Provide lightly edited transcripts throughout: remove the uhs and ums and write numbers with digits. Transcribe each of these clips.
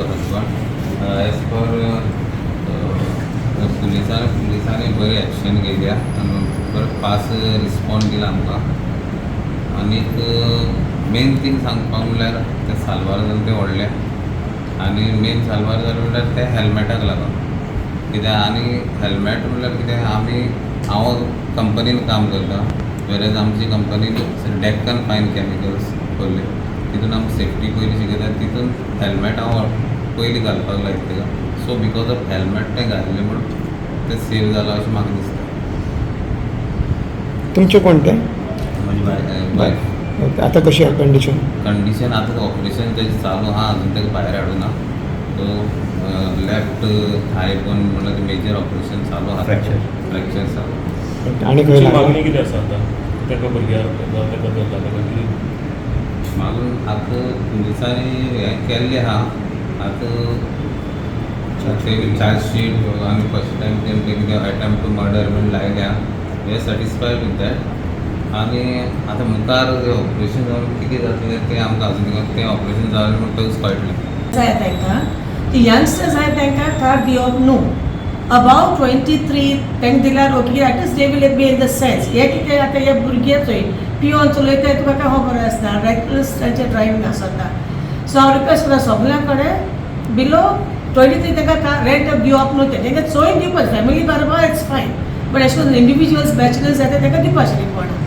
husband. As per पुलिसांनी बरी action घेयल्या आनी बरो फास्ट रिस्पॉन्स दिला आमकां. आनीक मेन थींग सांगपाक म्हणल्यार तें साल्वार जालें तें व्हडलें आनी मेन साल्वार जालें म्हणल्यार तें हेल्मेटाक लागून कित्याक. आनी हेल्मेट म्हणल्यार कितें, आमी हांव कंपनीन काम करता, वेरएज आमची कंपनीन डेक्कन फायन कॅमिकल्स खोल्ले, तितून आमकां सेफ्टी पयलीं शिकयतात. तितून हेल्मेट हांव पयलीं घालपाक लायता तेका. सो because of helmet तें घातलें म्हूण तें सेव जालां अशें म्हाका दिसता. तुमचें कोण तें? म्हजी वायफ. ओके, आतां कशी आहा कंडिशन? कंडिशन आतां ऑपरेशन तेजें चालू आहा, अजून ताका भायर हाडूना. सो लेफ्ट थाय बोन म्हणल्यार मेजर ऑपरेशन चालू आहा. Fracture. Fracture चालू. आनी खंय तुमची लागला? मागणी कितें आसा आतां ताका, भुरग्याक जावं ताका धरला ताका कितें? मागून आतां पुलिसांनी हें केल्लें आहा. आतां ते चार्जशीट आनी फर्स्ट टायम तेंचे कितें अटेम्प्ट टू मर्डर म्हूण लायल्या. We are satisfied with that. आनी आतां मुखार ऑपरेशन जावन कितें जातलें तें आमकां अजून तें ऑपरेशन जालें म्हणटकच कळटलें. जाय तांकां ती यंगस्टर्स आहाय तांकां कार दिवप न्हू. अबाव 23 तांकां दिल्यार okay, at least they will be in the sense. हे कितें आतां हे भुरगे चोय पियोन चलयताय, तुका काय खबर आसना, रेकलेस तांचें ड्रायवींग आसता. सो हांव रिक्वेस्ट करता सगल्यां कडेन, बिलो 23 तांकां कार रेंट दिवप न्हू. तें तांकां चोयन दिवपाक, फॅमिली बरोबर it's fine, but अशें करून इंडिविज्युअल्स बॅचलर्स जाता तांकां दिवपाचें कोणा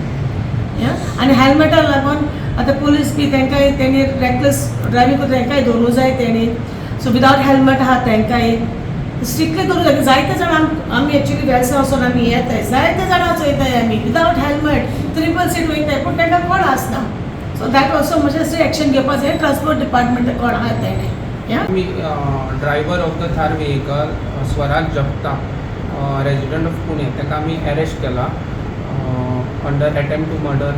या. आनी हेल्मेटा लागून आतां पुलीस बी तांकांय तेणी रेकलेस ड्रायवींग करता तांकांय धरूंक जाय तेणी. सो विदावट हेल्मेट आहा तांकांय स्ट्रिक्टली करूं जाय. जायते जाणां आमी एक्चुली वेलसां वचोन आमी येताय, जायते जाणां चोयताय आमी विदावट हेल्मेट ट्रिपल सीट वयताय, पूण तांकां कोण आसना. सो that also मातशें एक्शन घेवपाक जाय ट्रान्सपोर्ट डिपार्टमेंट कोण आहा तेणें या. मी driver of the Thar vehicle Swaraj Jagtap, resident of Pune, ताका आमी अरेस्ट केला. अंडर एटेम्प्ट टू मर्डर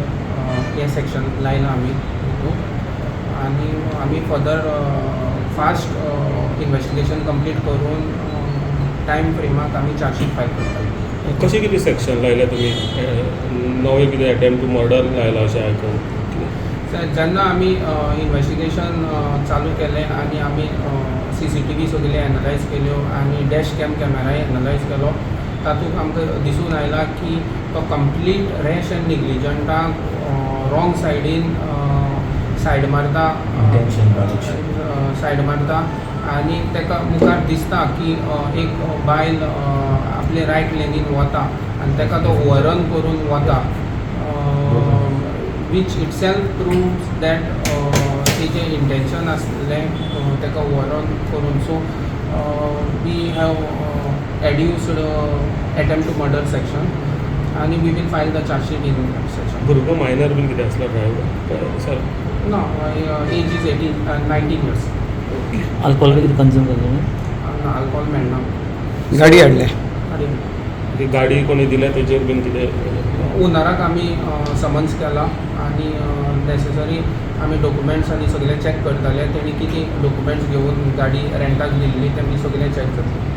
हें सेक्शन लायलां आमी हितून आनी आमी फर्दर फास्ट इन्वेस्टिगेशन कंप्लीट करून टायम फ्रेमाक आमी चार्जशीट फायल करतले. कशें कितें सेक्शन लायल्या तुमी नवें कितें अटेम्प्ट टू मर्डर लायला अशें आयकून कितें? जेन्ना आमी इन्वेस्टिगेशन चालू केलें आनी आमी सीसीटीव्ही सगळे एनलायज केल्यो आनी डॅश कॅम कॅमेराय एनलायज केलो, तातूंत आमकां दिसून आयला की तो कंप्लीट रॅश एंड निग्लिजंटाक रॉंग सायडीन सायड मारता. Intention. सायड मारता आनी ताका मुखार दिसता की एक बायल आपले रायट लेनीन वता आनी ताका तो ओवररन करून वता, which itself proves that तेजें इंटेन्शन आसलें ताका ओवररन करून. So we have adduced attempt to murder section आनी we will file the chargesheet in that section. भुरगो मायनर बीन कितें आसलो ड्रायवर सर? ना, age is 18, 19 years. Alcohol कितें कंज्यूम करता तुमी? अल्कोहोल मेळना. गाडी हाडल्या. गाडी. ती गाडी कोणी दिल्या तेजेर बीन कितें? ओनराक आमी समन्स केला आनी नेसेसरी आमी डॉक्युमेंट्स आनी सगळे चॅक करतले. तेणी कितें डॉक्युमेंट्स घेवन गाडी रेंटाक दिल्ली ते आमी सगळे चॅक जातले.